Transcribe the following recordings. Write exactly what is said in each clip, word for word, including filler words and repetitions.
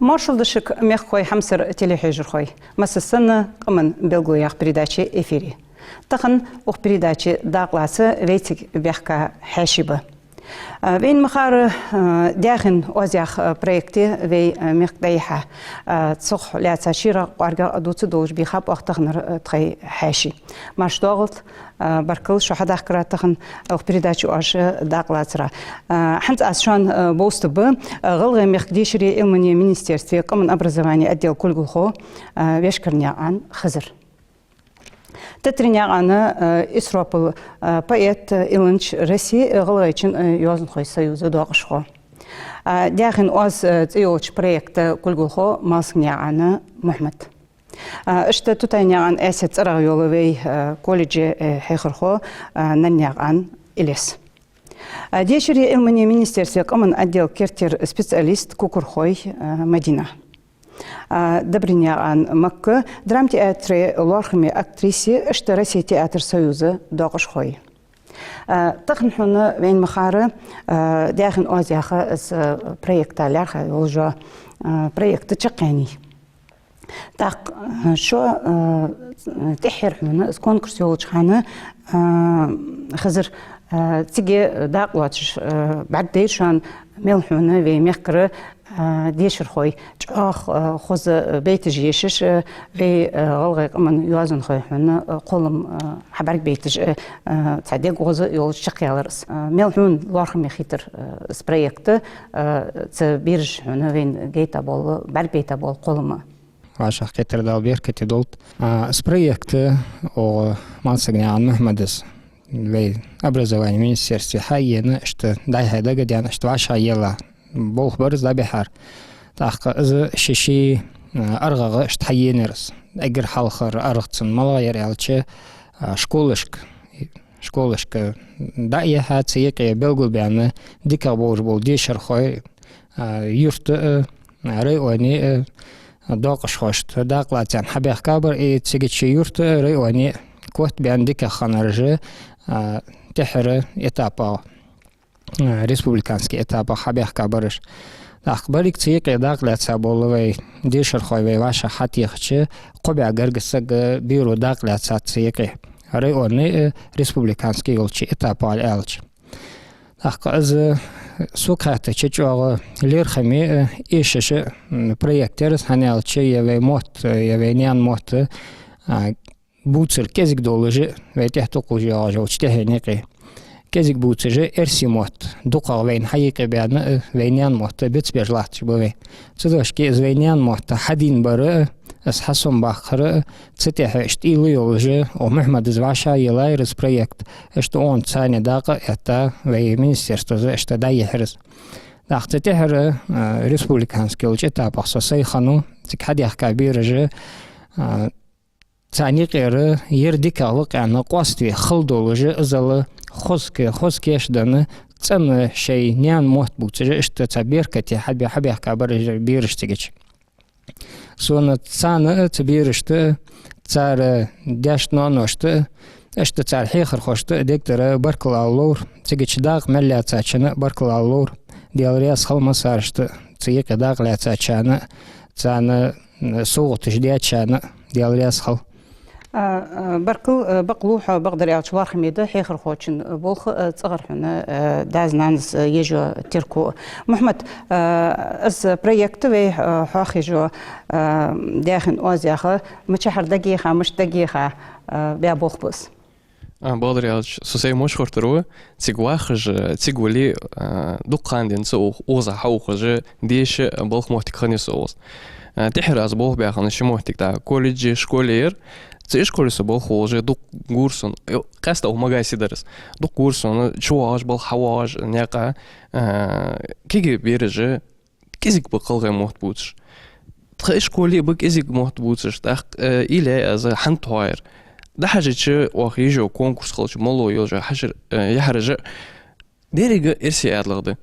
Маршал да шуга, мехкахой, хьамсара телехьежархой. Массаза санна, «Къаман белгало» яха передача эфире. Тахан укх передаче дакъа лаца вай цига баьхка хьаьший ба. А, вайна ма харра, а, «Даьхен оаз» яха, а, проекте вай, а, мехка дӀайихьа, а, цох лаьца шера кӀоарга а дувца долаш бийхаб оаха таханара, а, тхоай хьаьший. Марша доагӀалда, а, баркал шо хьадахкара, тахан укх передаче оаш дакъа лацара. А, хӀанз аз шоана, а, бовзийтаргба, а, ГӀалгӀай мехка дешареи Ӏилмани министерстве къаман образовани отдела кулгалхо, а, Вешкарнаькъан Хизар. Татарнаькъан, а, Исропал, а, поэт, а, илланча, Россе, а, ГӀалгӀайчен, а, йоазонхой союза доакъашхо. А, «Даьхен оаз», а, цӀи йолча проекта кулгалхо Малсагнаькъан Мухьмад. А, иштта Тутанаькъан Аьсет цӀерагӀа йола вай, а, колледже, а, хьехархо, а, Наннаькъан Илез. А, дешареи Ӏилмани министерстве къаман отдела керттера специалист Кукурхой, а, Мадина. А, Добрынаькъан Макка, драмтеатре лоархӀаме актриса, иштта Россе театр союза доакъашхой. А, тахан хьона, вайна ма харра, а, «Даьхен оаз» яха из, а, проекта лаьрхӀа йолаш йола, а, проект чакхъяьннай. ТӀаккха, а, шо, а, тӀеххьара хьона из конкурс йолча хана, а, Хизар, а, цига дакъа лоацаш, а, бӀаргадайра шоана, мел хьона вай мехкара, а, дешархой чӀоагӀа, а, хоза байташ ешаш, а, вай, а, гӀалгӀай къаман йоазонхой хьона, а, кхоллам, а, хьабӀаргабайташ, а, а, цхьа дега гӀоза йолаш чакхъяьлар из. А, мел хьона лоархӀаме хийтар, а, из проект, а, цу бераша хьона вайна гайта бола, бӀаргабайта бола кхоллам? ВӀашагӀкхетар Дала беркате долда. А, из проект, а, оаха Малсагнаькъан Мухьмада, вай образовани министерстве хьаена, иштта дӀай-хьай дагадаьнна, иштта вӀашагӀъелла болх бар из дӀабихьар. ТӀаккха из ший-ший, а, аргӀагӀа иштта хьаенар из. Эггара хьалхара аргӀа цун малагӀа яр аьлча, а, школашка, школашка дӀа а яьхьа, цу юкъе белгалбаьнна дикагӀа болаш бола дешархой, а, юрта а, районе а доакъашхошта дакъа лаца аьнна хьабаьхкабар, и цига ший юрта а, районе а котбаьнна дикагӀа хиннараш, а, тӀеххьара этапах, а, республикански этапах хьабаьхкабараш. ТӀаккха берригаш цу юкъе дакъа лаьца бола вай дешархой вай вӀашагӀ хьатехача, кхо бӀаь гаргга саг беро дакъа лаьцад цу юкъе, районе а, республикански йолча этапах аьлча. ТӀаккха из, сога хаьттача, чӀоагӀа лерхӀаме а, эшаше а, м, проект яр из, хӀана аьлча е вай мотт, е вай наьна мотт, а, бувцар кӀезига долаш а, вай тӀехьа тӀакхувш йоагӀаш йолча тӀехьенна юкъе. КӀезига бувцаш а эрсий мотт, дукхагӀа вайна хьаюкъебаьнна а, вай наьна мотт бицбеш латташ ба вай. Цудухьа из вай наьна мотт хьадийна бар а, из хьасомабаккхар а, цу тӀехьа иштта уйла йолаш а, укх Мухьмада вӀашагӀъеллаяр из проект, иштта укхунна цхьана дакъа а этта, вай министерстве иштта дӀайихьар из. ТӀаккха цу тӀеххьара, а, республикански йолча этапах со сай хиннав, цига хьадаьхка бераш а, а, царна юкъера ер дикагӀа ва аьнна къоаставе хала долаш а, иззал хоза ке-, хоза кийчдаь, цӀена шоай наьна мотт бувцаш а, иштта цхьа беркате хьабе-, хьабаьхкабар бераш цига. Сона царна а, цу берашта а, цар даьшта-ноаношта а, иштта цар хьехархошта а дегтӀара баркал ала ловр. Цига дакъа мел лаьцачарна а баркал ала ловр. Даьла раьза хилва массарашта а, цу юкъе дакъа лаьцачарна а, царна, м, совгӀаташ даьчарна а Даьла раьза хилва. А, а, баркал, а, бакълув хьо, бакъдар аьлча, лоархӀаме да хьехархочун болх, а, цӀагӀара хьона, а, дас-нанас, а, еш йола терко. Мухьмад, а, из проект вай, а, хьоахаеш йола, а, «Даьхен оаз» яха, мичахьара дагайоагӀа, мишта дагайоагӀа, а, баь болх ба из? А, бакъдар аьлча, со сай Мошхортара ва, цига вахаш, цига вале, а, дукха ха денз укх-, укхаза хьаухаш, деша, балха моттиг хиннай са укхаза. А, тӀеххьара аз болх баь хинна ши моттиг тӀа колледже, школе яр. Цу ишколе со болх болаш дукха гур сона, э, къаьстта укх Магасе дар из. Дукха гур сона чувоагӀаш, балха хьавоагӀаш наькъа, а, кегий бераш а, кӀезига ба гӀалгӀай мотт бувцаш. Тха ишколе а ба кӀезига мотт бувцаш, тӀаккха, э, уйла яьй аз хӀана тхоайр. ДӀахьежача, оаха еш йола конкурс хилча, моллагӀа йолаш йола хьашар, э, яхьараш а, деррига эрсий аьрлагӀа да.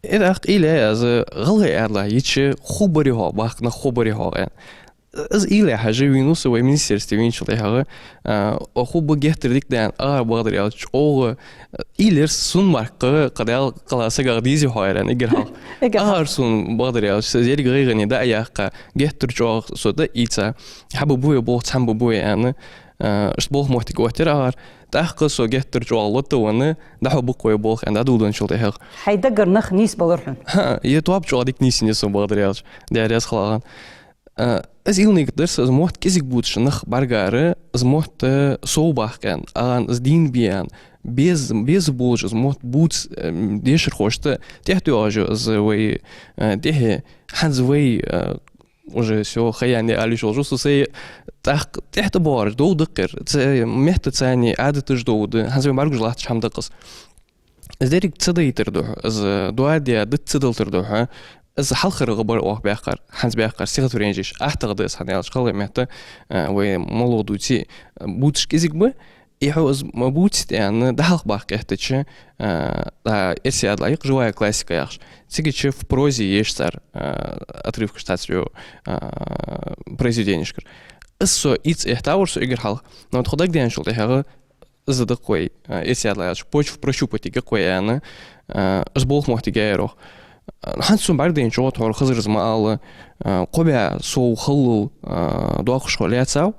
Э, тӀаккха уйла яьй аз, гӀалгӀай аьрлагӀа йича, хургбарий-хьогӀ, баккхий нах хургбарий-хьогӀ аьнна. Из уйла е хьажа венав со вай министерстве веначул тӀехьагӀа, а, оаха ба геттара дика да аьнна, ара бакъдар аьлча, чӀоагӀа, а, уйла яр сона мара, кхы, кхы Дала кхелла сагах дезий хьо аьнна, эггара хьалха. Эггара хьалха. Ара сона бакъдар аьлча, са еррига гӀайгӀане дӀа а яьккха, геттара чӀоагӀа со дӀа а ийца, хьабу буе болх, цхьан бу буе аьнна, а, иштта болх моттиг оттаяр ара. ТӀаккха со геттара чӀоагӀа лоттавенна, дӀахьо бакъ вай болх аьнна, дӀадоладенначул тӀехьагӀа. Хьай даггара нах нийсбелар хьона. ХӀаа, е тоаба чӀоагӀа дика нийсъеннай сона бакъдар аьлча, Даьла раьза хилва царна. А, из уйла нигат дар са, из мотт кӀезига бувцаш нах бӀаргагур, из мотт, э, совбаккха аьнна, аьнна, из дийна бе аьнна, беза, беза болаш из мотт бувца, э, дешархошта тӀехьа тоъаш я из вай, э, тӀехье, хӀанз вай, э, уже всё, ха яьннай ала йиш йолаш ва со сай, тӀаккха тӀехьа тӀабоагӀараш довдаккхар, цу меттаца цхьана Ӏадаташ довда, хӀанз вай бӀаргагуш латташ хӀама да-кх из. Из деррига ца дайтар духьа, из доаде диц ца дайтар духьа, из хьалхара гӀа бар оаха баьккхар, хӀанз баьккхар стихотворенеш, аттагӀа да из, хӀана аьлча кхалхарча метта, а, вай моллагӀа дувце, а, бувцаш кӀезига ба, и хьо из ма бувце аьнна, дӀахьалхабаккха гӀертача, а, а, эрсий Ӏаьдала укх «Живая классика» яхаш. Цигача в прозе еш цар, а, отрывкаш цхьацца йола, а, произведенешкара. Из со ийца эхьтавар со эггара хьалха, но тхо дагаденачул тӀехьагӀа из да-кх вай, а, эрсий Ӏаьдала аьлча, почву прощупать е-кх вай аьнна, а, из болх моттиг яьяр оаха. А, хӀанз сона бӀаргадайнача чӀоагӀа тхьовра хазар из ма алла, а, кхо бӀаь сов халлал, а, доаккхаш хьо лаьцав,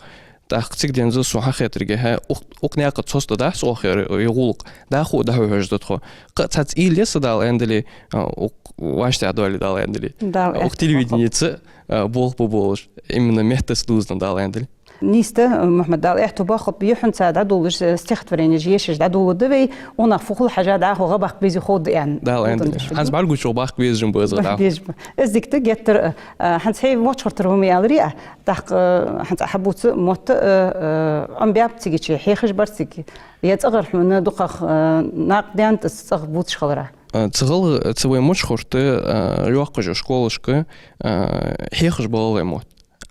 тӀаккха цига денз сона хьахетаргахьа, укх, укх наькъаца цхьоста дӀадахьа оаха ер, ер гӀулакх, дӀахо а дӀахьо хьожаргда тхо. Кхы цхьацца уйла я са, Дала аьннадале, а, укх вӀаштӀехьадоале, Дала аьннадале. Дала аьннадале. Укх телевиденеца, а, болх бе болаш, именно меттаца дувзаденна, Дала аьннадале. Нийса да, Мухьмад, Дала аьттув боаккхалба, е хьона цхьа дӀадоладеш стихотворенеш ешаш дӀадоладу вай, унах фу хул хьажа дӀахо гӀа баккха безий ховргда аьнна. Дала аьннадале. ХӀанз бӀаргагучох баккха безаш ба из гӀа дӀахо. Безаш ба. Из дика да геттара, а, хӀанз хьай мочхартара хӀама аьлар а, тӀаккха, а, хӀанз хьабувца мотт, а, а, Ӏомабаьб цигача, хьехаш бар цига. Е цӀагӀара хьона дукхагӀа, а, накъадаьннад из цӀагӀа бувцаш хилара. А, цу гӀалгӀа, цу вай мочхарта, а, йоккхача школашка, а, хьехаш ба гӀалгӀай мотт.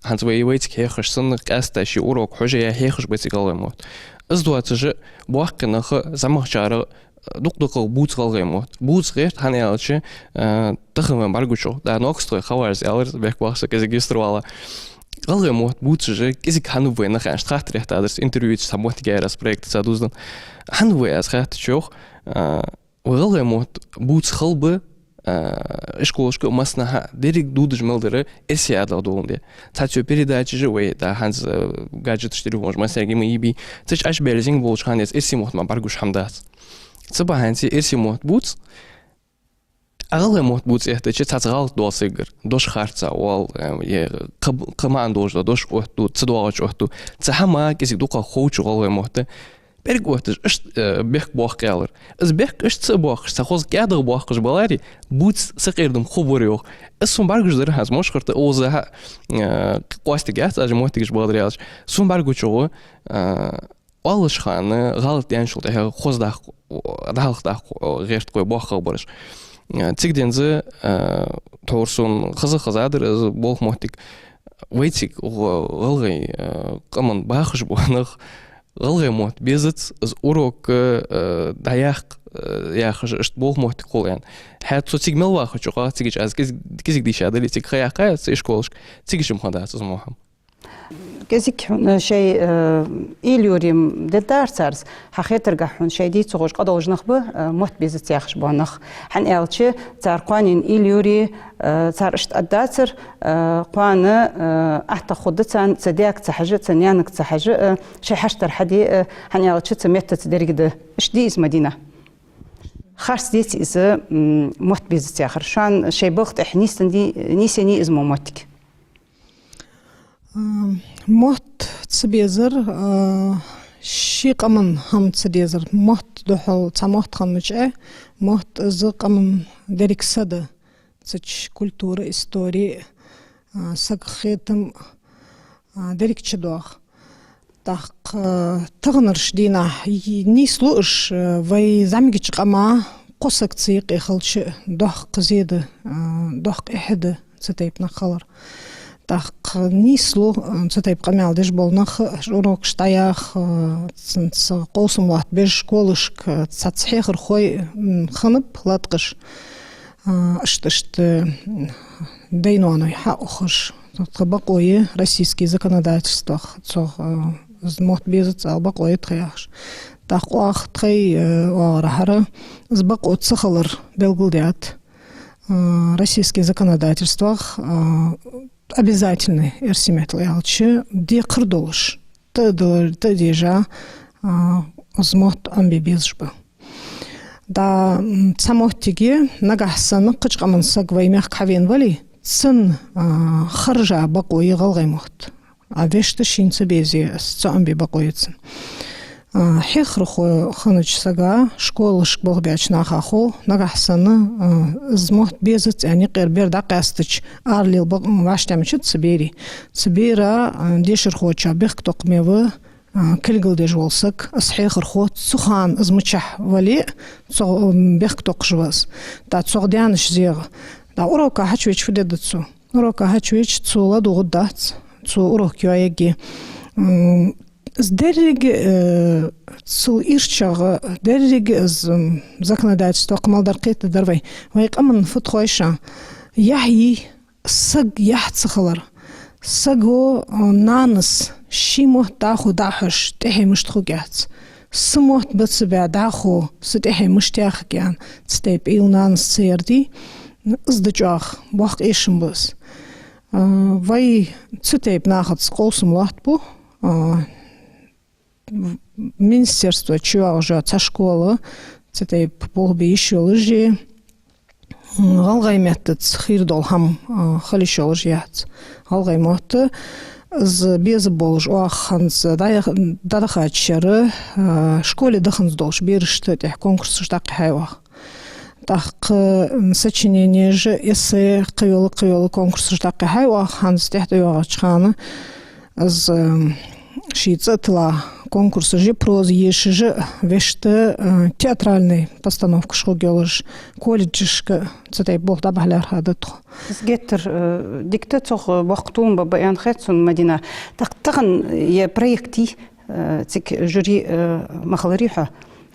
ХӀанз вай, вай цига хьехаш санна, къаьстта ши урок хьожаяь хьехаш ба цига гӀалгӀай мотт. Из доацаш а, боккхий нах а, зӀамагӀчар а, дукха-дукха бувц гӀалгӀай мотт. Бувца гӀерт, хӀана аьлча, а, тахан вай бӀаргагучох, да, Ногстхой Хаварза аьлар, бехк боаккх са кӀезига юстара вала. ГӀалгӀай мотт бувцаш а кӀезига хиннаб вай нах, аьнна, иштта хаттар яьхад аз, интервьюца цхьа моттиг яьяр аз проектаца дувзаденна. Хиннаб вай, аз хаьттача йоах, а, вай гӀалгӀай мотт бувца хала ба, а, ишколашка массанахьа, деррига дувцаш мел дар эрсий Ӏаьдал доландаь. Цхьацца передачаш а вай, да, хӀанз, а, гаджеташ, телефонаш, массаьрга ма йий бий. Цу чу Ӏаш баьле зинг болча хана из эрсий мотт мара бӀаргагуш хӀама дац. Цу бахьанца эрсий мотт бувц, а гӀалгӀай мотт бувца эхтача цхьацца гӀалат доал сайгара. Дош харца оал, а, е кхы, кхы маӀан долаш дола дош оттаду, ца доагӀача оттаду. Цу хӀаман кӀезига дукхагӀа ховча гӀалгӀай мотта. ПӀерг отташ, иштта, э, бехк боаккх аьлар. Из бехк иштта ца боаккхаш, цхьа хоза кӀаьдагӀа боаккхаш баларе, бувца сакъердам хургбар йоах. Из сона бӀаргагуш дар хӀанз мочхарта, укхаза хьа, э, къоастаргьяц аз моттигаш бакъдар аьлча. Сона бӀаргагучох, э, оалаш хана гӀалат даьнначул тӀехьагӀа хоза даккха, дӀахьалха даккха гӀерт-кх вай боккхагӀбараш. Э, цига денз, э, тхьовра сона хоза-хоза дар из болх моттиг. Вай цига гӀо-, гӀалгӀай, э, къаман бахаш бола нах, гӀалгӀай мотт безац, из урок, э, дӀаяккха, э, яхаш, иштта болх моттиг хул аьнна. ХӀаьта со цига мел вахача юкъа, цигача аз кӀезиг-, кӀезига дийша дале, цига ха яьккхай аз цу ишколашка, цигача-м хиннадац из мо хӀама. КӀезига хьона шоай, э, уйла-юрай-м дергдар цар из. Хьахетаргахьа хьона шоай дийца гӀош къадолаш нах ба, э, мотт безац яхаш бола нах. ХӀана аьлча цар кхоанен уйла-юрай, э, цар иштта аргдацар, э, кхоана, э, аттагӀа хургда царна цу даьга ца хьажа, цу наьнага ца хьажа, э, шоай хьаштара хьаде, э, хӀана аьлча цу меттаца деррига да. Иштта дий из, Мадина? Харц деций из, м, мотт безац яхар? Шоана шоай балха тӀехьа нийсденний, нийсъенний из мо моттиг? А, мотт ца безар, а, ший къаман хӀама ца дезар. Мотт духьал, цхьа мотт хиннача, мотт из къаман деррига са да. Цу чу культура, истори, а, сага хетам, а, деррига чудоагӀа. ТӀаккха таханарча дийнахьа нийслу уж, вай зӀамигача къаман кхо саг цу юкъе хилча, доккха зе да, а, доккха эхь да цу тайпа нах хилар. ТӀаккха нийслу, а, цу тайпа къамаьл деш бола нах, урокаш дӀаяха, а, цунца къовсам латтабеш школашка, цхьацца хьехархой, м, хиннаб латкъаш, а, иштта, иштта, м, дай-ноаной хьаухаш, Тха бакъо я российски законодательствах, цох, э, из мотт безац аьнна бакъо я тха яхаш. ТӀаккха оаха тхоай, э, оагӀорахьара из бакъо ца хилар белгалдаьд, э, российски законодательствах, э, обязательный, эрсий меттала аьлча, декхар долаш, тӀа а дала-, тӀа а дежа, э, из мотт Ӏомабе безаш ба. Да, м, цхьа моттиге, нагахьа санна кхыча къаман саг вай мехка хьавена вале, цун, а, харжа бакъо я гӀалгӀай мотт. А вешта шийна ца безе, ца Ӏомабе бакъо я цун. А, хьехархо хиннача сага, школашка болх беча нахаха, нагахьа санна, а, из мотт безац аьнна юкъера бер дӀакъаьстача, ара лела бакъ-, вӀаштӀехьа мичад цу бера. Цу бера, а, дешархочоа бехктокхаме ва, а, кулгалдеш вола саг, из хьехархо, цу хана из мичахьа вале а, цох, м, бехктокхаш ва из. ТӀаккха цох даьннача зегӀа. ТӀаккха урока хьачувеча фу дергда цо? Урока хьачувеча цо ладувгӀаргдац, цо урок йоаергья. М, из деррига, э, цул ирчагӀа, деррига из, м, законодательство, кхы мел дар кхетаргдар вай. Вай къаман фу да хой шоана? Яхь йий, саг яхь ца хилар. Саго, а, нанас ший мотт дӀахо дӀахьош, тӀехье мишта хургьяц. Са мотт ба ца баь дӀахо, са тӀехье мишта яхаргья аьнна, цу тайпа уйла нанас ца яр дий, из да чӀоагӀа, боккха эшам ба из. А, вай цу тайпа нахаца къовсам лоаттабу, а, министерство чу йоагӀаш йола цхьа школа, цу тайпа болх бе йиш йолаш я, м, гӀалгӀай меттаца хийра дола хӀама, а, хила йиш йолаш яц. ГӀалгӀай мотт, из беза болаш оаха хӀанз дӀа-, дӀадахача шера, а, школе даханза долча берашта тӀехьа конкурсаш дӀакхихьай оаха. ТӀаккха, м, сочиненеш а, эссе, кхыйола, кхыйола конкурсаш дӀакхихьай оаха, хӀанз тӀехьа тӀайоагӀача хана из, м, ший цӀа а тилла конкурсаш а, проза ешаш а, вешта, э, театральни постановкаш хургйолаш, колледжашка цу тайпа болх дӀабахьа лаьрхӀа да тхо. Из геттара, э, дика да, цох, э, боккха толам ба аьнна хет сона, Мадина. ТӀаккха тахан ер проект, э, цига жюри, э, ма хиларий хьо,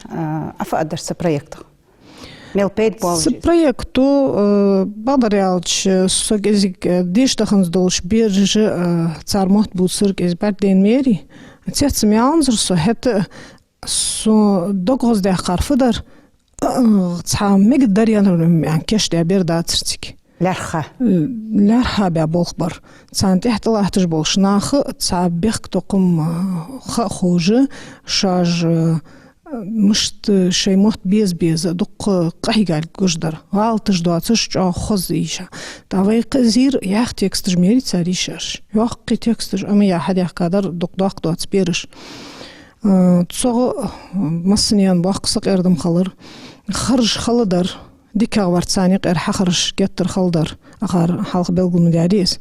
э, Ӏа фу аргдар цу проектах? Мел пайда болаш. Цу проекто, э, бакъдар аьлча, со кӀезига, э, деша даханза долча бераша, э, цар мотт бувцар кӀезига бӀаргадайна ма ярий. Цецам яланзар со, хӀаьта со дог гӀоздаьккхар фу дар, э, цхьа мегаргдар аьнна кийчдаь бер дацар цига. ЛаьрххӀа. ЛаьрххӀа баь болх бар. Царна тӀехьа тӀалатташ болча наха цхьа бехктокхам, а, ха а ховш, шоаш, а, мишта шоай мотт беза-беза, дукха къахьийга гуш дар. ГӀалаташ доацаш, чӀоагӀа хоза йийша. ТӀаккха вай кхы зийр яха тексташ ма ярий цар йийшаш. Йоккхий тексташ, амма яха хьадаьхка дар, дукха доккха доаца бераш. А, цох, а, массанена боккха сакъердам хилар. Харжа хала дар. ДикагӀа вар царна юкъера хьахараш геттара хала дар, акхар хьалха белгал ма даьдий из.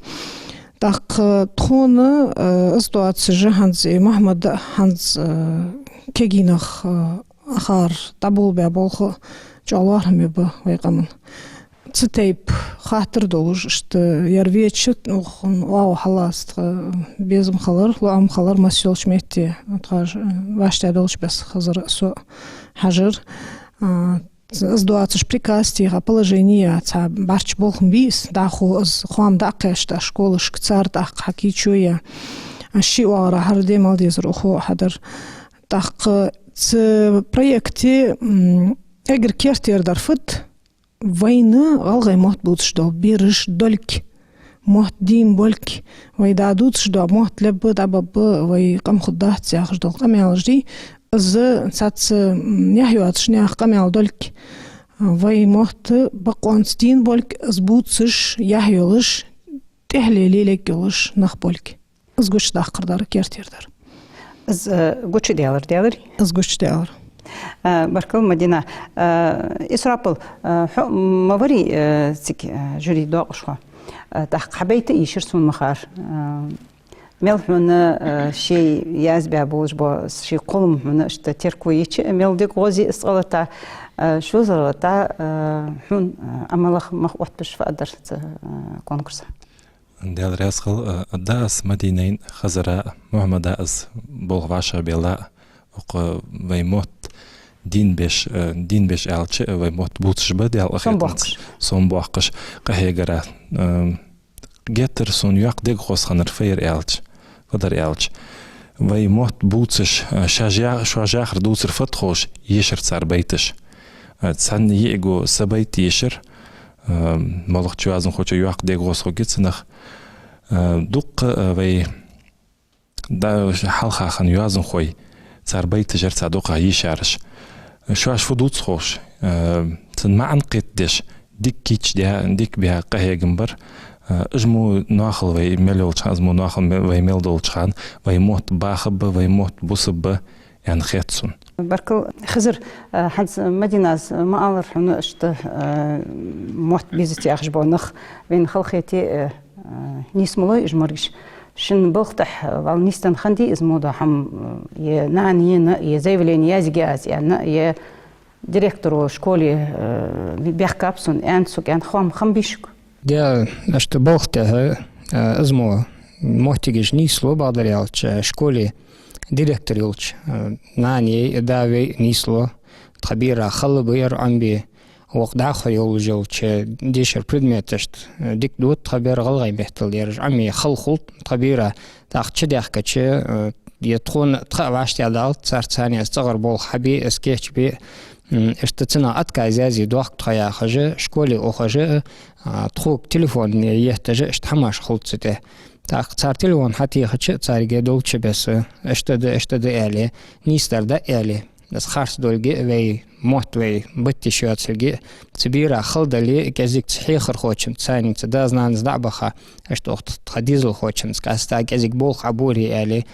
ТӀаккха тхона, э, из доацаш хӀанз, э, Мухьмада хӀанз, э, кегийнах, э, акхар дӀаболабаь болх чӀоагӀа лоархӀаме ба вай къаман. Цу тайпа хаттар долаш, иштта яр веча, укхун оагӀув хьаллаца тха безам хилар, лоӀам хилар, масса йолча метте, тхоаш, э, вӀаштӀехьа долча беса хазар со хьажар. А, Из доацаш приказ теха, положени яь, цхьа бӀарчча болх ма бий из, дӀахо из хоам дӀакхаьчача школашка цар тӀаккха хьакийчо яь. Ший оагӀорахьара де мел дезар укхо хьадар. ТӀаккха цу проекте, м, эггара керттера дар фуд, вайна гӀалгӀай мотт бувцаш дола бераш долга. Мотт дийна болга, вай дӀадувцаш дола мотт лебба, дӀабабба, вай къам хургдац яхаш дола къамаьлаш дий, из цхьацца, м, яхь йоацаш наьха къамаьл долга. Вай мотт бокъонца дийна болга, из бувцаш, яхь йолаш, тӀехьале лелаергйолаш нах болга. Из гучадаккхар дар, керттера дар. Из, э, гучадаьлар, даьлар? Из гучадаьлар. Э, баркал, Мадина. Э, Исрапил, э, хьо ма варий, э, цига, э, жюри доакъашхо. Э, тӀаккха хьабайта йишар сона ма харра. Э, мел хьона, э, ший язбаь болаш бола ший кхоллам хьона иштта терко йича, мел дика гӀоз я из гӀалат, э, шозза гӀалат, э, хьона, э, Ӏамалах мах оттабеш фу аргдар цу, э, конкурса? Даьла раьза хилва, а, да, аз Мадинайна, Хазара, Мухьмада аз болх вӀашагӀбелла, укх вай мотт дийна беш, а, дийна беш аьлча, вай мотт бувцаш ба, Даьла къахетамца. Сомабоаккхаш. Сомабоаккхаш, къахьегара, а, Геттара сона йоккха дега хоза хиннар фу яр аьлча, фу дар аьлча, вай мотт бувцаш, а, шоаш я-, шоаш яхар дувцар фуд ховш, ешар цар байташ. А, цхьанне йиӀига са байт ешар, а, моллагӀча йоазонхочоа йоккха дега хоза хургья цунах. А, дуккха, а, вай да-, хьалха хинна йоазонхой, цар байташ яр цар дукхагӀа ешараш. Шоаш фу дувц ховш, а, цун маӀан кхетадеш, дика кийчдаь, дика баь къахьегам бар. А, уж мо ноахал вай мел йолча хана, уж мо ноахал ме-, вай мел долча хана, вай мотт бахаргба, вай мотт бусаргба аьнна хет сона. Баркал, Хизир, а, хӀанз Мадинас ма аллара хьона, иштта, а, мотт безац яхаш бола нах, вайна халахете, а, а, нийса ма лой уж моргаш. Шун балха тӀехьа, а, вӀалла нийсденна хиннадий из мо дола хӀама, а, е нана енна, е заявлени язъергья аз аьнна, е директора школе, а, баьхкаб сона аьнна, цу кӀен хоам хиннабий шуга? Де, иштта балха тӀехьа, а, из мо моттигаш нийслу, бакъдар аьлча, школе директор йолча, а, нанеи даьи нийслу. Тха бера хала ба ер Ӏомабе. Вокх дӀахо йолаш йолча дешара предметашта, а, дика дувц тха бер гӀалгӀай меттала ераш Ӏомабе хала хул тха бера. ТӀаккха чудаьхкача, а, е тхона тха а вӀаштӀехьадалац цар, царна из цӀагӀара болх хьабе, из кийчбе, м, иштта цунах отказ язъе дохк тхо яхаш, школе ухаш, а, тхога телефон етташ, иштта хӀамаш хул цу тӀа. ТӀаккха цар телефон хьатехача, царга долча беса, иштта да, иштта да аьле, нийсдар да аьле, из харц долга а вай, мотт вай батташ йоацилга а, цу бера хала дале, кӀезига цу хьехархочунца, царца даьца-наьнаца дӀа а баха, иштта оаха тха дезалхочунца къаьстта кӀезига болх Ӏоборе аьле,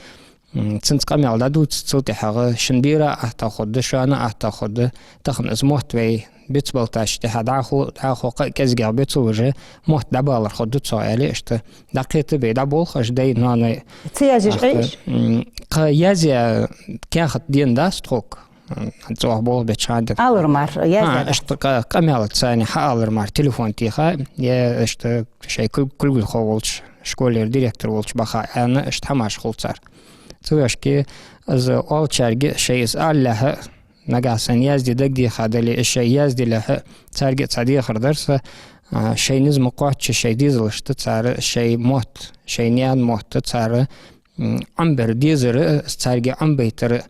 м, цунца къамаьл дӀадувца, цул тӀехьагӀа шун бера а атта хургда, шоана а атта хургда, тахан из мотт вай бицбалташ тӀехьа дӀахо, дӀахо кхы а кӀезигагӀа бицвале, мотт дӀабалар хургда цох аьле, иштта дӀакхетаб, дӀаболх уж даьй, ноаной. Ца язъеш Ӏе уж? М, кхы язъяь каьхат денна дац тхога. М, цох болх беча хана. Алар мара, язъяь. А, иштта къа-, къамаьл царна хьаалар мара, телефон теха, е иштта шоай кул-, кулгалхо волча, школера директор волча баха аьнна, иштта хӀамаш хул цар. Цу вешке, из оалачарга шоай из алалехьа, нагахьа санна язде дагадеха дале, из шоай язделехьа, царга а цхьа дехар дар са, а, шоай низ ма кхоачча, шоай дезалашта цар шоай мотт, шоай наьна мотт цар, м, Ӏомабар дезар, царга Ӏомабайтар,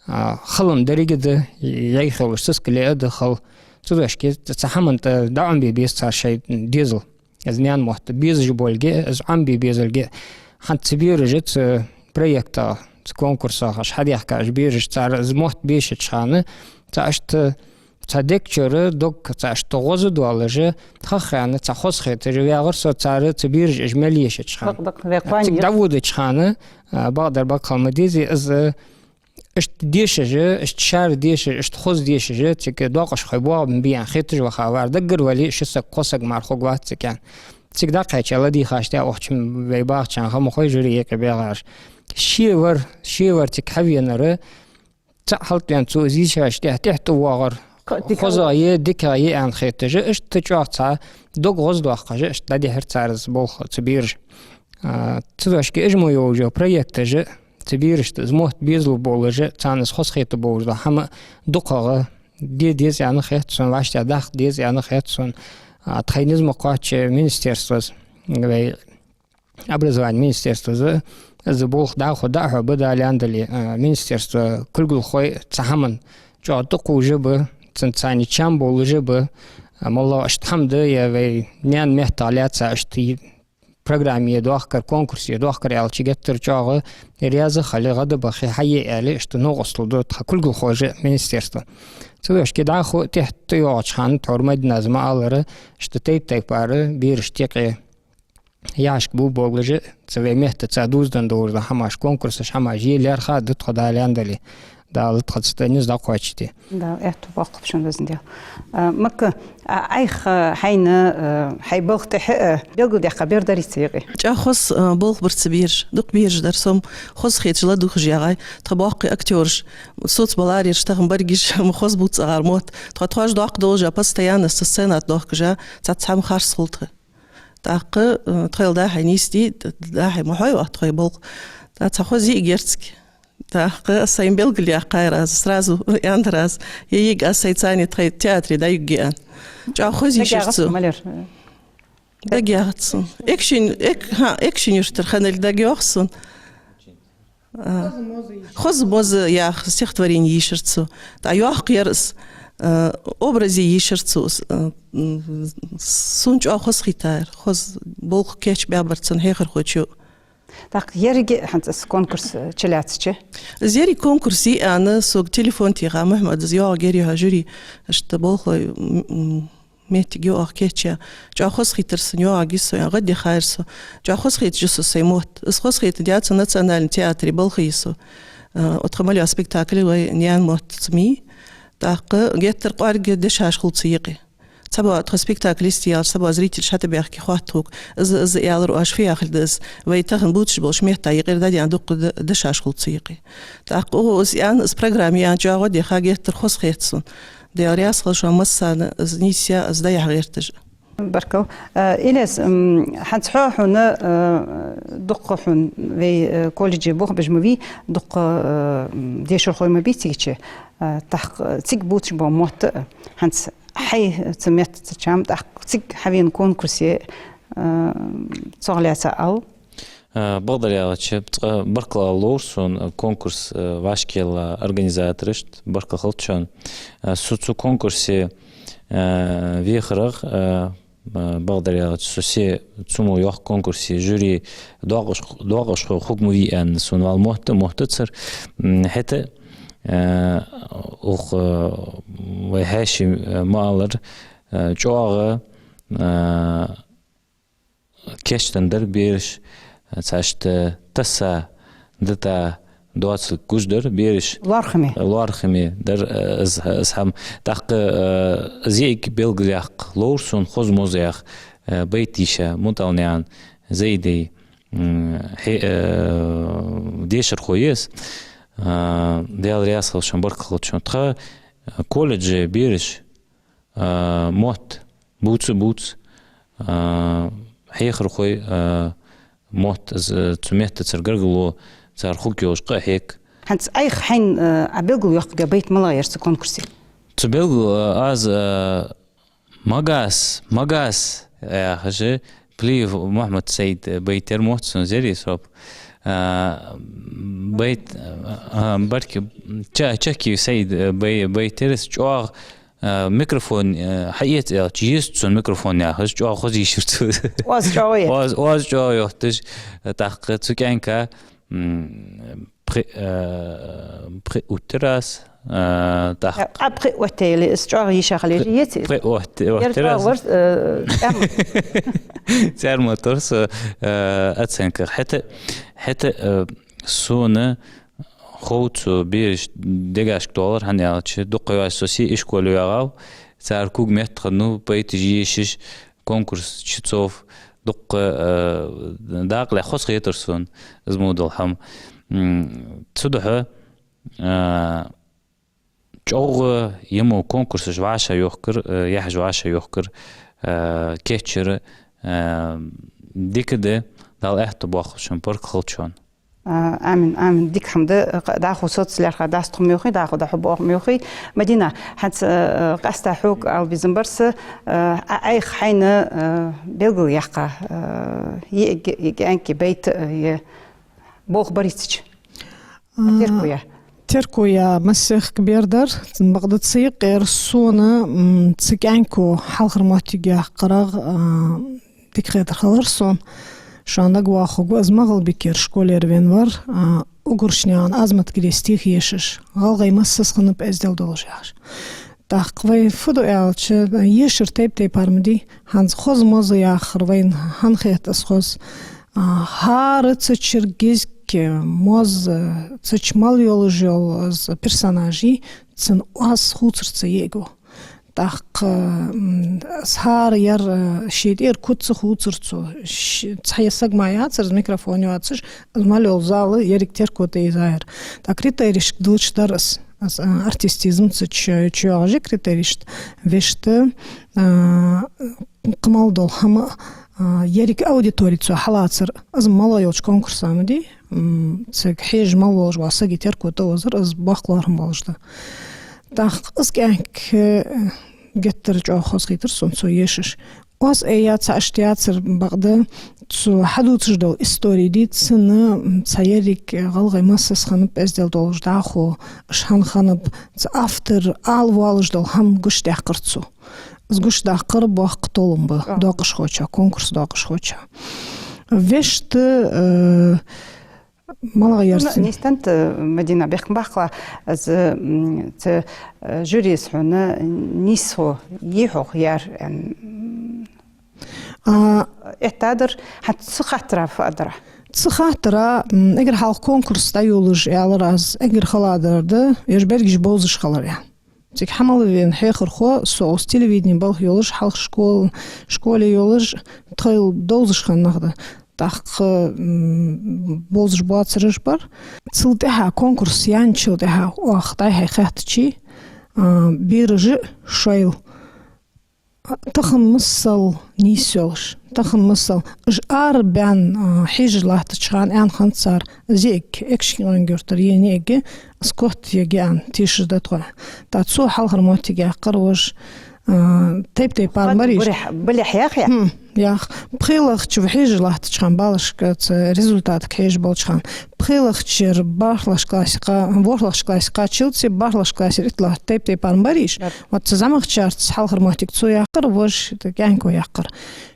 а, хала-м деррига да, яйхолаш сискал а да хала. Цу вешке, цу хӀаман тӀа дӀаӀомабе беза цар шоай дезал. Из наьна мотт безаш болга, из Ӏомабе безалга. ХӀанз цу бераша цу проектах, цу конкурсах уж хьадаьхка уж бераш, цар из мотт бешача хана, цхьа иштта цхьа дег чура дог, цхьа иштта гӀоза доаллаш, тхахьа хана цхьа хозахеташ ваьгӀар со, цар цу бераша уж мел ешача хана. Дакъа, дакъа, вай кхоане. Цига дӀаводача хана, а, бакъдар баккхал ма дезий, из, а, иштта дешаш, иштта шаьра дешаш, иштта хоза дешаш, цига доакъашхой боагӀа бе аьнна хеташ ваха вар, даггара вале, ши саг, кхо саг мара хургвац цига аьнна. Цига дӀакхаьча ладийгӀача тӀехьа укх чу вай бахачарна хӀама хой, жюри юкъе баьгӀараш. Шевар, шевар цига хьавенар, цхьаъ хьалтӀаваьнна цо из йийшача тӀехьа, тӀехьа тӀавоагӀар. Кхы а дика хозагӀа я, дикагӀа я аьнна хеташ, иштта чӀоагӀа цхьа дог гӀоза доаккхаш, иштта дӀадихьар цар из болх цу бераша. А, цу вешке, уж мо йолаш йола проекташ, цу берашта из мотт безалу болаш, царна из хозахета болаш дола хӀама дукхагӀа де деза аьнна хет сона, вӀаштӀехьадаккха деза аьнна хет сона. А, тхоай низ ма кхоачча министерствос, вай образовани министерствос, из болх дӀахо дӀахьоргба, Дала аьнна дале, а, министерства кулгалхой цу хӀаман чӀоагӀа тӀакхувш ба, цунца царна чам болаш ба, а, моллагӀа иштта хӀама да, е вай наьна меттах лаьца иштта программе доахкар, конкурсе доахкар аьлча, геттара чӀоагӀа раьза хила, гӀадбаха, хьае аьле, иштта новкъостал ду тха кулгалхоша, министерства. Цу вешке, дӀахо тӀехьа тӀайоагӀача хана, тхьовра Мадинас ма аллара, иштта тайп-тайпара берашта юкъе яхьашка бу болаш, цу вай меттаца дувзаденна долаш дола хӀамаш, конкурсаш, хӀамаш е лаьрхӀа а да тхо, Дала аьнна дале. Дала тхоца цу тӀа низ дӀакхоачашде. Да, аьттув боаккхалба шун, Везан Даьла. А, Макка, а, Ӏайха, а, хьайна, а, хьай балха тӀехьа, а, белгалдаьккха бер дарий цу юкъе? ЧӀоагӀа хоза, а, болх бар цу бераша. Дукха бераш дар со-м хозахеташ ладувгӀаш ягӀай. Тха боккхий актёраш, соцабалараш, тахан баргиш, ма хоза бувц цӀагӀара мотт. Тхо тхоаш доккха долаш а, постоянно со сцена тӀа доахкаш а, цхьацца хӀама харц хул тха. ТӀаккха, э, тхоайла дӀа-хьа нийсде, дӀа-хьа ма хьой оаха тхоай болх. ТӀаккха цхьа хоза йиӀиг яр цига. ТӀаккха аз сайна белгалъяьккхар аз, сразу аьннадар аз. Е йиӀиг аз сайца цхьана тхоай театре дӀаювргья аьнна. ЧӀоагӀа хоза йиш яр цо. ДагайоагӀац сона. Экажкъонгий, Эк-, хӀа, Экажкъонгий-Юртара хиннилга дагайоагӀа сона. А, «Хоза моза» яха стихотворени йийшар цо. ТӀаккха йоаккхар из, а, образе йийшар цо из, а, м, сона чӀоагӀа хоза хийтар, хоза болх кийчбаьбар цун хьехархочо. ТӀаккха еррига хӀанз из конкурс, э, чулоацача? Из еррига конкурс йиъана, сога телефон теха Мухьмада, из йоагӀа герий хьо жюри, иштта болхлой, м, м, моттиг йоагӀа кийчъяь. ЧӀоагӀа хоза хийтар сона, йоагӀа гиса со, гӀаддехар со. ЧӀоагӀа хоза хеташ я со сай мотт. Из хоза хеташ я цу национальни театре балха йиса. Э, оаха мел йола спектакль вай наьна мотт цу ма йий. ТӀаккха геттара кӀоарга дешаш хул цу юкъе. Цхьабола тхо спектакль йистеялча, цхьабола зрителаш хьатӀабаьхке хоатт хьога. Из, из аьлар оаш фу яхилга да из. Вай тахан бувцаш болча метта юкъера дӀадаьнна дукха де-, дешаш хул цу юкъе. ТӀаккха оаха из аьнна, из программа аьнна чӀоагӀа деха геттара хоза хет сона. Даьла раьза хилва шоана массарна, из нийсъяь, из дӀаяхьа гӀерташ. Баркал. Э, Илез, м, хӀанз хьо хьона, э, дукха хьона вай, э, колледже болх беш ма вий, дукха, э, м, дешархой ма бий цига чу. Э, тӀаккха цига бувцаш бола мотт, э, хӀанз хьай цу меттаца чам, тӀаккха цига хьавена конкурсе, э, цох лаьца ала. Э, бакъдар аьлча, цкъа баркал ала ловра сона, э, конкурс, э, вӀашкаелла организаторашта, баркал хилда шоана. Э, со цу конкурсе, э, вехарах, э, э, бакъдар аьлча, со се цу мо йоккха конкурсе жюри доакъаш-, доакъашхо хург ма вий аьнна, сона вала мотт, моттацар. М, хӀаьта, э, укх, э, вай Хьаьший, э, ма аллара, э, чӀоагӀа, э, кийчдаь дар бераш, цхьа иштта тасса дита доацилга гуш дар бераш. ЛоархӀаме. ЛоархӀаме дар, э, из, из хӀама. ТӀаккха, э, из йиӀиг белгалъяккха ловра сона «Хоза моза» яха, э, байт йийша Муталнаькъан Зайдай, м, хье-, э, дешархо я из. Э, Даьла раьза хилва шоана, баркал хилда шоана. Тха, э, колледже бераш, а, мотт бувца, бувца, а, хьехархой, а, мотт, з-, цу меттацара гаргало цар хургйолаш къахьег. ХӀанз Ӏайха хьайна, а, Ӏа белгалйоаккхаргйола байт малагӀа яр цу конкурсе? Цу белгало, а, аз, а, «Магас, магас» яхаш, Плиев Мухьмад-Саида байт яр, мотт сона зерий соб. А, байт, а, барки, Ча-, Чакиев Саида бай-, байт яр, из чӀоагӀа, а, микрофон, а, хьаэца аьлча, еза цун микрофон яхаш, чӀоагӀа хоза йийшар цо. Оаз чӀоагӀа йотташ. Оаз, оаз чӀоагӀа йотташ. ТӀаккха цу кӀаьнка, м, пхи-, а, пхи оттар аз, а, тӀаккха. Ӏа пхи оттаеле, из чӀоагӀа йийша хиле, пхи-, еза из? Пхи отт-, оттар аз. Ер чӀоагӀа вар, а, тӀема. Цар ма тор со, а, оценках. ХӀаьта, хӀаьта, а, сона хов цу бераш дегашка доаллар, хӀана аьлча, дукха йоаца со се ишколе вагӀав, цар куг меттахана, ну, байташ ешаш, конкурс чу цов, дукха, э, дакъа ле хоза хетар сона из мо дола хӀама. М, цудухьа, э, чӀоагӀа ер мо конкурсаш вӀашагӀйохкар, э, яхьаш вӀашагӀйохкар, э, кийчъяр, э, дика да, Дала аьттув боаккхалба шун, баркал хилда шоана. А, амин, амин. Дика хӀама да, дӀахо соцалаьрхӀа дац тхо ма йоахий, дӀахо дӀахьо боах ма йоахий. Мадина, хӀанз, э, къаьстта хьога ала безам бар са, э, Ӏа Ӏайха хьайна, э, белгалъяьккха, э, е, е, е кӀаьнка, байт, э, е болх барийцача. А, терко я. Терко я массехк бер дар, бакъда цу юкъера сона, м, цу кӀаьнко хьалхара моттиг яьккхарах, а, дика хетар хилар сона. Шоана дагавоагӀаргва, из МагӀалбикера школера венна вар, а, Угоршнаькъан Азаматгаре стих ешаш, «ГӀалгӀай массаза хиннаб эздел долаш» яхаш. ТӀаккха вай фу ду аьлча, ешар тайп-тайпара ма дий, хӀанз «Хоза моза» яхар вайна хӀана хет из хоза? А, хӀара цу чура гизг, моз, цу чу мел йолаш йола из персонаж, цун оаз хувцарца йиӀиг ва. ТӀаккха, м, из хӀара ер, э, ший тӀера куц ца хувцар цо, ш-, цхьа саг мара яцар, из микрофон йоацаш, из мел йола зал еррига терко тӀаийзаяр. ТӀаккха критерийшка диллача дар из, из, э, артистизм цу чу, чу йоагӀаш я критерийшта. Вешта, э, кхы мел дола хӀама, э, еррига аудитори цо хьалацар, из малагӀа йолча конкурса ма дий, м, цига хьежаш мел волаш вола сага терко тӀаозар, из боккха лоархӀам болаш да. ТӀаккха из кӀаьнк, э, геттара чӀоагӀа хоза хийтар сона цо ешаш. Оаз айя ца аш яцар бакъда, цу хьадувцаш дола истори дийцача, цхьа ерриг гӀалгӀай массаза хиннаб эздел долаш дӀахо, уж хӀана хиннаб, цу автора ала воаллаш дола хӀама гучадаьккхар цо. Из гучадаккхар боккха толам ба, а, доакъашхочоа, конкурса доакъашхочоа. Вешта, э, малагӀа яр цун? Нийсденнад, Мадина, бехк ма баккхалахь, из, м, цу, э, жюрес хьона нийсхо йий хьох яр, м, а, эттадар, хӀанз цу хаттара фу аьлар Ӏа? Цу хаттара, м, эггара хьалха конкурс дӀайолалуш, аьлар аз, эггара хала дар да, ераш берригаш бовзаш хилар, аьнна. Цига хьа мел вена хьехархо, со укх телевидене балха йолаш, хьалха школ-, школе йолаш, тхоай довзаш хинна нах да. ТӀаккха, м, бовзаш боацараш бар. Цул тӀехьагӀа конкурс яьнначул тӀехьагӀа оаха дӀай-хьай хаьттача, а, бераш а шоайла тахан масал нийсъелаш, тахан масал. Уж арабаьнна, а, хьежаш латтача хана аьнна хиннад цар, из эггара, Экажкъонгий-Юртара енна эггара, из котъергья аьнна, тешаш да тхо. ТӀаккха цо хьалхара моттиг яьккхар вож, а, тайп-тайпара бараш. Балехь, балехь яхе? Хм, ях. ПхелагӀча хьежаш латтача хана балашка, цу результатага хьежаш болча хана. ПхелагӀчара бархӀлагӀча классе кха-, ворхӀлагӀча классе кхаччалца, бархӀлагӀча классера итлагӀча тайп-тайпара бараш. Бар. Вот цу зӀамагӀчарца хьалхара моттиг цо яьккхар, вож КӀаьнко яьккхар.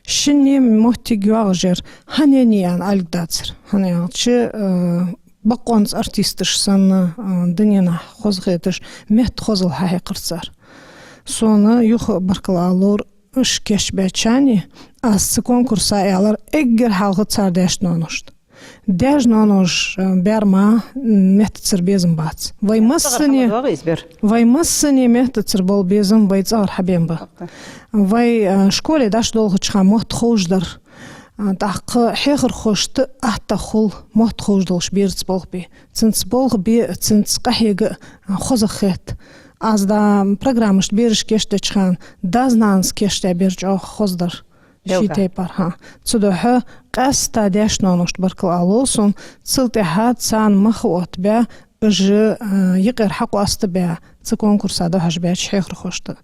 Шинне моттиг йоагӀаш яр, хӀана еннай аьнна алга дацар. ХӀана аьлча, э, боккъонца артисташ санна, э, дуненахь хоза хеташ, метта хозал хьахьекхар цар. Сона юха баркал ала ловр уж кийчбаьчарна, аз цу конкурса аьлар эггара хьалха цар даьшта-ноаношта. Даьша-ноаноша, э, бер мара, м, меттацара безам бац. Вай массане, вай массане меттацара бола безам вай цӀагӀара хьабена ба. Вай, э, школе дӀачудолхача хана мотт ховш дар. Э, тӀаккха хьехархошта аттагӀа хул мотт ховш долаш бераца болх бе. Цунца болх бе, цунца къахьега, э, хоза хет. Аз да программашта берашка кийчдеча хана, дас-нанас кийчдаь бер чӀоагӀа хоза дар. Ший тайпара, хӀа. Цудухьа къаьстта даьшта-ноаношта баркал ала ловр сона, цул тӀехьагӀа царна мах оттабаь, уж, а, юкъера хьакъоастабаь, цу конкурса дӀахьош баьча хьехархошта.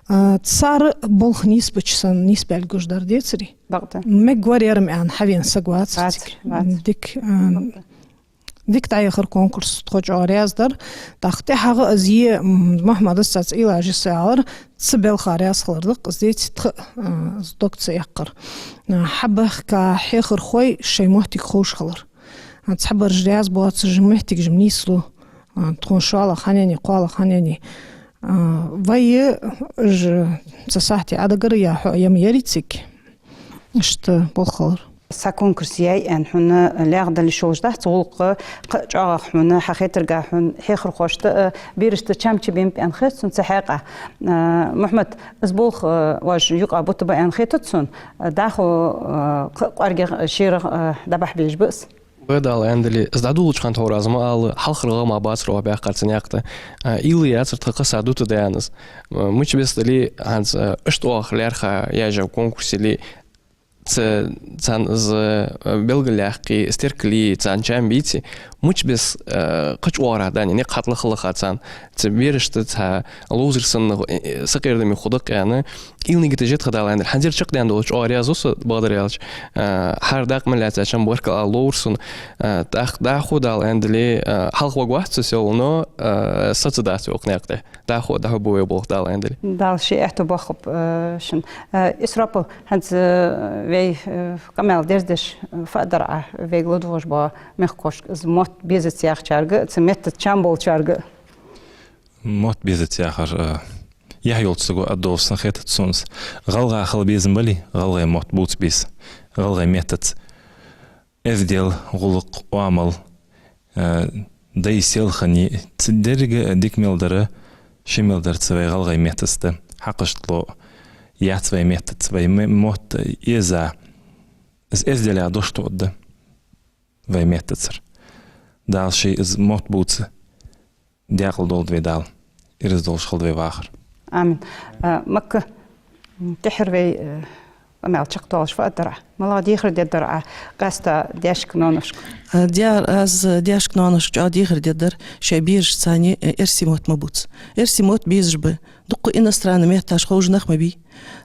А, цар болх нийсбича санна, нийсбаьлга гуш дар децарий? Бакъда. Мегаш вар ер-м аьнна хьавена саг вацар цига. Вац, вац. Дика, а, бакъда. Дика дӀаяхар конкурс, тхо чӀоагӀа раьза дар. ТӀаккха тӀехьагӀа из е, м, Мухьмада цхьацца Ӏилаж йиса аьлар, цу балха раьза хилар да-кх, из деций тха, а, из дог ца эккхар. А, хьабаьхка хьехархой шоай моттиг ховш хилар. А, цхьабараш раьза боацаш, моттигаш-м нийслу. А, тхона шоллагӀа хӀана еннай, кхоалагӀа хӀана еннай. А, вай, уж цу сахьте Ӏодигар а яь, хьо а ма ярий цига. Иштта болх хилар. Са конкурс яьй аьнна хьона лаьгӀдала йиш йолаш дац гӀулакх, кхы а чӀоагӀагӀа хьона хьахетаргахьа хьона хьехархошта а, берашта чам чубеннаб аьнна хет сона цу хьакъехьа. А, Мухьмад, из болх, а, вож юкъа бутаргба аьнна хетац сона, а, дӀахо, а, кхы а кӀоаргагӀа, шерагӀа, а, дӀабахьа безаш ба из. Вай, Дала аьннадале, из дӀадолалуча хана тхьовра аз ма аллара, хьалхарча гӀалгӀай бацар оаха баьккхар цунна яьккха. А, уйла яцар тха кхы сахьат дутаргда аьнна из. М-, мича бесса дале, хӀанз, а, иштта оаха лаьрхӀа яьжа конкурс яле, ц-, царна из, а, белгалъяккхе, из теркалъе, царна чам бийце, мича бесса, а, кхыча оагӀорахьа даьнна никъ хьатӀалаха-лаха царна. Цу берашта цхьа ловзар санна, э, э, сакъердаме хургда-кх аьнна, уйла-нигат еш я тха, Дала аьннадале. ХӀанзарча чакхденна долча чӀоагӀа раьза ва со, бакъдар аьлча. А, хӀара дакъа мел лаьцачарна баркал ала ловр сона. А, тӀаккха дӀахо, Дала аьннадале, а, хьалхаваргвац цу сел, но, а, саца дац вай укх наькъа тӀа. ДӀахо, дӀахо бу вай болх, Дала аьннадале. Дала ший аьттув боаккхалба, а, шун. А, Исропил, хӀанз, а, вай, а, къамаьл дерзадеш, а, фу аьлар Ӏа вайга ладувгӀаш бола мехкахошка, из мотт безац яхачарга, цу меттаца чам болчарга? Мотт безац яхар, а, яхь йолча саго аргдолаш санна хетац сона из. ГӀалгӀа хила безам бале, гӀалгӀай мотт бувца беза, гӀалгӀай меттаца. Эздел, гӀулакх, оамал, а, дай селхани, цу деррига дика мел дар, ши мел дар цу вай гӀалгӀай меттаца да. Хьакъ иштта ло, яц вай меттаца, вай ме-, мотт эза. Из эзделех дош тоъаргда вай меттацара. Дала ший из мотт бувца даькъала долда вай Дала. Ираз долаш хилда вай вахар. Амин. А, Макка, тӀеххьара вай, а, Къамаьл чакхдоалаш фу аргдар Ӏа? МалагӀа дехар дергдар Ӏа къаьстта даьшка-ноаношка? Э, дер, аз даьшка-ноаношка чӀоагӀа дехар дергдар, шоай берашца цхьана, э, эрсий мотт ма бувца. Эрсий мотт безаш ба. Дукха иностранни метташ ховш нах ма бий.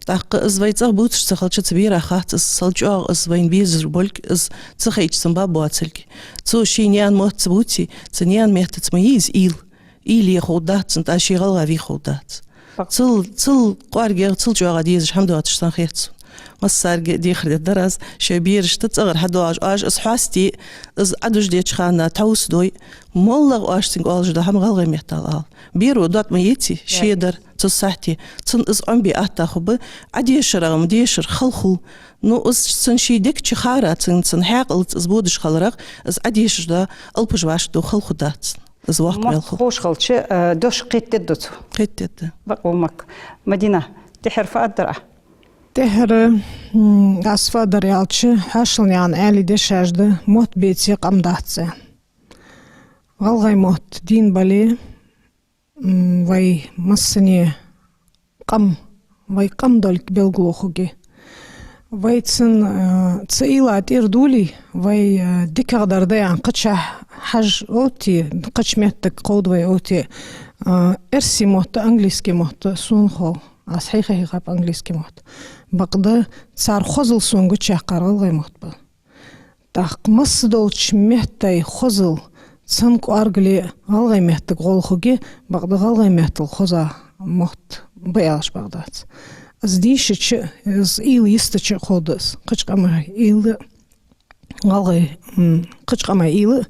ТӀаккха из вай цӀагӀа бувцаш ца хилча, цу бера хац из, сел чӀоагӀа из вайна безаш болга, из ца хайча цун баб боацилга. Цо ший наьна мотт ца бувце, цу наьна меттаца ма йий из уйла. Уйла е ховргдац цунна, тӀаккха ше гӀалгӀа вий ховргдац. Цул, цул кӀоаргагӀа, цул чӀоагӀа дезаш хӀама доацаш санна хет сона. Массарга дехар дергдар аз, шоай берашта цӀагӀара хьадоагӀаш, оаш из хьоастае, из Ӏадужадеча хана тхьовсадой, моллагӀа оаш цунга оалаш дола хӀама гӀалгӀай меттала ала. Беро дот ма еце, шедар, цу сахьте, цунна из Ӏомабе атта хургба, Ӏадешарах-м дешар хала хул. Ну, из цун ший дег чу хара, цун, цун хьаькъалца из бодаш хиларах, из Ӏадешаш дола алапаш вӀашагӀдола хала хургдац. Из воккха мел хул. Мотт ховш хилча, э, дош кхетадергда цо? Кхетадергда. Бакъ ва, Макка. Мадина, тӀехьара фу аргдар Ӏа? ТӀехьара, м, аз фу аргдар аьлча, хьаьшалнаькъан аьле дешаш да: мотт беце, къам дац, аьнна. ГӀалгӀай мотт дийна бале, м, вай массане къам, вай къам долга белгало хургья. Вай цун, э, цу уйла тӀера доале, вай, э, дикагӀдар да аьнна кхычахьа хьажа оттае, кхыча меттага кховда вай оттае, э, эрсий мотт а, английский мотт а сона хов, аз хьийха-хьийхаб английский мотт. Бакъда цар хозал сона гучаяьккхар гӀалгӀай мотт ба. ТӀаккха массадолча меттай хозал цун кӀоаргал гӀалгӀай меттага гӀолла хургья, бакъда гӀалгӀай меттала хоза мотт ба аьлча бакъ дац. Из дийшача, из уйла йистача ховргда из. Кхыча къамай уйла, гӀалгӀай, м, кхыча къамай уйла,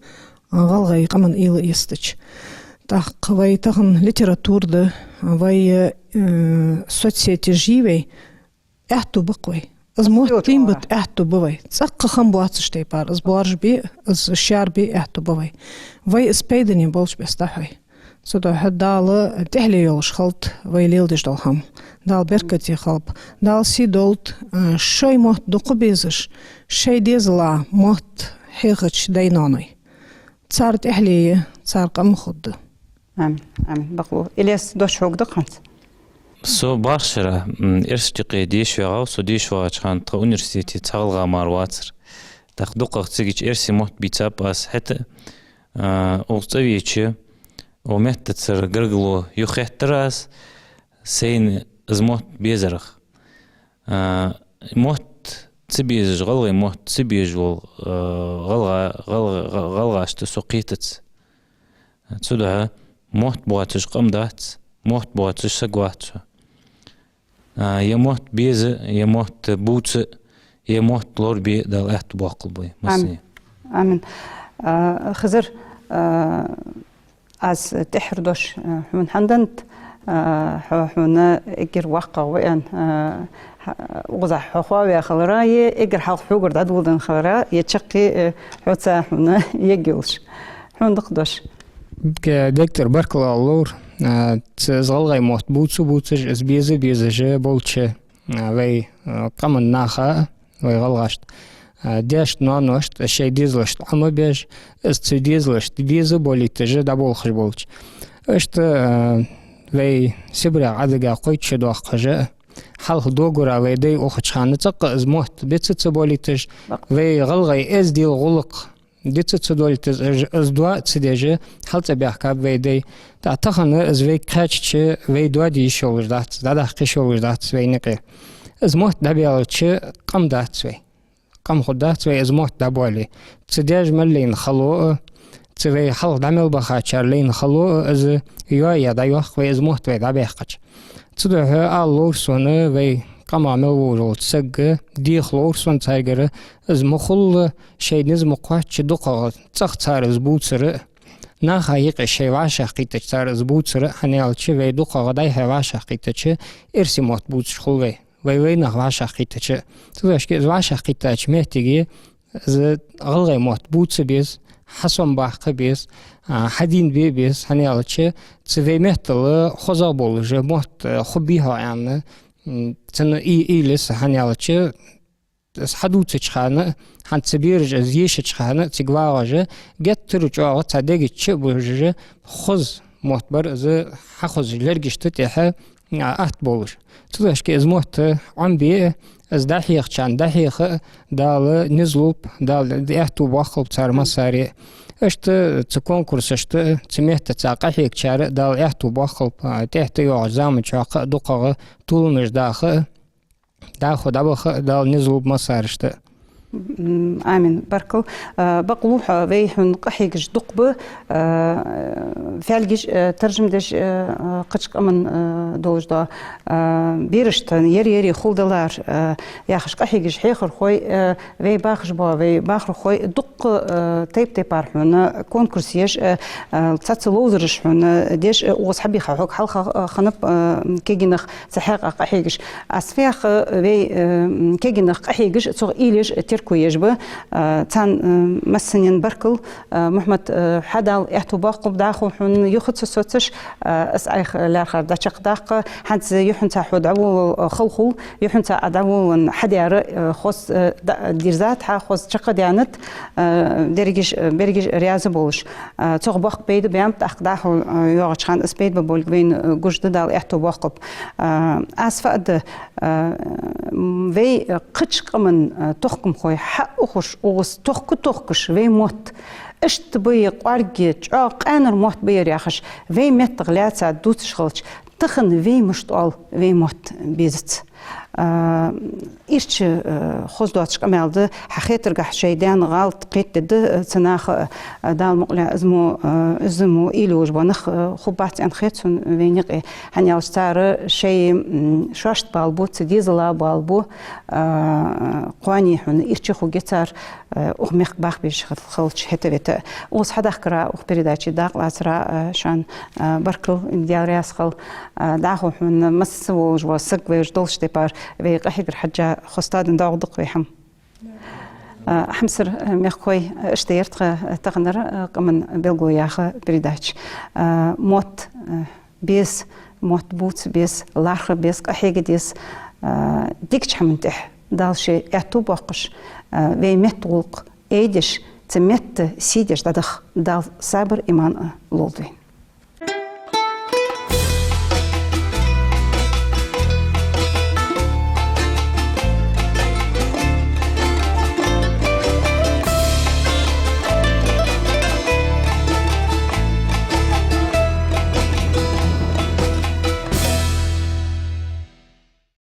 гӀалгӀай къаман уйла йистача. ТӀаккха вай тахан литература да, вай, э, соцсеташ я вай, аьттув ба-кх вай. Из мотт дийна бита аьттув ба вай. ЦӀаккха хам боацаш тайпара, из боаржабе, из шаьрбе аьттув ба вай. Вай из пайдане болча беса дӀахьой. Цудухьа Дала тӀехьале йолаш хилда вай леладеш дола хӀама. Дала беркате хилба. Дала сий долда, э, шоай мотт дукха безаш, шоай дезала мотт хьехача дай-ноаной. Цар тӀехьале я, цар къам хургда. Амин, амин. Бакъ ва. Илез, дош хьога да-кх хӀанз? Со бахархошта, м, эрсий юкъе деша ваьгӀав, со деша вагӀача хана тха университете цхьа гӀалгӀа мар вацар. ТӀаккха дукхагӀа цигача эрсий мотт бийцаб аз, хӀаьта, а, укхаза цӀавеча, укх меттацара гаргало юхахеттар аз, сайна из мотт безарах. А, мотт ца безаш, гӀалгӀай мотт ца безаш вола, а, гӀалгӀа-, гӀалгӀа-, гӀалгӀашта со кхетац. Цудухьа мотт боацаш къам дац, мотт боацаш саг вац со. А, ер мотт беза, ер мотт бувца, ер мотт лорабе Дала аьттув боаккхалба вай массане. Амин. Амин. А, Хизар, а, аз тӀехьара дош, а, хьона хьаденнад, а, хьо хьона эггара воккхагӀа ва аьнна, а, хьа-, укхаза хьо хоаваь хилара, е эггара хьалха хьогара дӀадоладенна хилара, е чаккхе, а, хьоца хьона егга йолаш. Хьона да-кх дош. Ке-, дег тӀара баркал ала ловр, а, ц-, из гӀалгӀай мотт бувца-бувцаш, из беза-безаш болча, а, вай, а, къаман наха, вай гӀалгӀашта, а, даьшта-ноаношта, шоай дезалашта Ӏомабеш, из цу дезалашта беза болийташ дӀаболхаш болча. Иштта, а, вай Сибрех Ӏодига кхойтта шу доаккхаш, хьалха догара вай дай ухача хана цӀаккха из мотт беца ца болийташ, вай гӀалгӀай эздел, гӀулакх дица ца долийташ, из, из доа ца деш, хьалцӀа баьхкаб вай дай. ТӀаккха тахан из вайга кхаьчача, вай доаде йиш йолаш дац, дӀадаккха йиш йолаш дац вай наькъа. Из мотт дӀабаьлча, къам дац вай. Къам хургдац вай, из мотт дӀабоале. Цу даьша мел лайна хало а, цу вай хьалха дӀа мел бахачар лайна хало а, из йоае дӀайоаккх вай, из мотт вай дӀабаьккхача. Цудухьа ала ловр сона вай къамах мел волча сага, деха ловр сона царгара, из ма хулла, шоай низ ма кхоачча, дукхагӀа цӀагӀа цар из бувцар а, наха юкъе шоай вӀашагӀкхийтача цар из бувцар а, хӀана аьлча вай дукхагӀа дӀай-хьай вӀашагӀкхийтача, эрсий мотт бувцаш хул вай. Вай вайнах вӀашагӀкхийтача. Цудухьа шоашка из вӀашагӀкхийттача моттиге из гӀалгӀай мотт бувца беза, хьасомабаккха беза, а, хьадийна бе беза, хӀана аьлча цу вай меттала хозагӀа болаш мотт, а, хургбий-хьогӀ аьнна, м, цунна уй-, уйла я са, хӀана аьлча из хьадувцача хана, хӀанз цу бераша из ешача хана, цига вагӀаш, геттара чӀоагӀа цар дега чу а бужаш, хоза мотт бар из, хьахозаш лергашта тӀехьа, а, атта болаш. Цудухьа из мотт Ӏомабе а, из дӀахьехачарна дӀахьеха а Дала низ лулба, Дала аьттув боаккхалба цар массане а. Иштта цу конкурсашта а, цу меттаца къахьегачар а Дала аьттув боаккхалба, а, тӀехьа тӀайоагӀача заман чухь а дукхагӀа толамаш даха а, дӀахо дӀабаха а Дала низ лулба массанена а. М, амин. Баркал. А, бакълув хьо, вай хьона къахьегаш дукха ба, а, фаьлгаш, а, таржам деш, а, кхыча къаман, а, долаш да, а, берашта ер-ер хул далар, а, яхаш къахьегаш хьехархой, а, вай бахаш ба, вай бахархой дукха, а, тайп-тайпара хьона конкурс еш, а, а, цхьацца ловзараш хьона деш, а, укхаза хьабийха хьога хьалха, а, хиннаб, а, кегий нах цу хьакъехьа къахьегаш. Аз фу йоах, вай, э, кегий нах къахьегаш, цох уйла еш, терко еш ба, э, царна, э, массанена баркал, э, Мухьмад, э, хьа Дала аьттув боаккхалба дӀахо хьона юха ца соцаш, э, аз Ӏайха лаьрхӀар дӀачакхдаккха, хӀанз юххьанца хьо дӀаволавала, э, хала хул, юххьанца Ӏа дӀаволавенна хьадаьр, э, хоза, э, да-, дирзад хьа, хоза чакхдаьннад, э, дерригаш, э, берригаш раьза болаш. А, цох боккха пайда баьннаб, тӀаккха дӀахо, а, йоагӀача хана из пайда ба болга вайна, а, гуш да, Дала аьттув боаккхалба. А, аз фу аргда, а, м, вай, а, кхыча къаман, а, тохкамхой хьаухаш, укхаза тохка-тохкаш вай мотт. Иштта ба ер кӀоарга, чӀоагӀа къаьнара мотт ба ер яхаш, вай меттах лаьца дувцаш хилча, тахан вай мишта оал вай мотт безац. А, ирча, а, хоза доацаш къамаьл да, хьа хетаргахьа шоай даьна гӀалат кхетаде да, а, цу наха, а, Дала мукъалехь из мо, а, из мо уйла йолаш бола нах, а, хургбац аьнна хет сона вайна юкъе. ХӀана аьлча цар шоай, м, шоашта бала бу, цу дезала бала бу, а, кхоане хьона ирча хургья цар, э, укх мехка баха безаш хилча, хӀета-вета. Укхаза хьадахкара, укх передаче дакъа лацара, э, шоана, э, баркал, Даьла раьза хилва, э, дӀахо хьона масса волаш вола саг вайна долча тайпара вай къахьегар хьежжа, хоза тоаденна доагӀаргда-кх вай хӀама. Э, хьамсара, э, мехкахой, э, иштта яр тха, э, таханара, э, къаман белгало яха передача. Э, мотт, э, беза, мотт бувца беза, лархӀа беза, къахьега деза, а, дикача хӀаман тӀехьа Дала ший аьттув боаккхаш, а, вай метта гӀулакх айдеш, цу метта сий деш дӀадаха Дала сабар, иман а лолда вайна.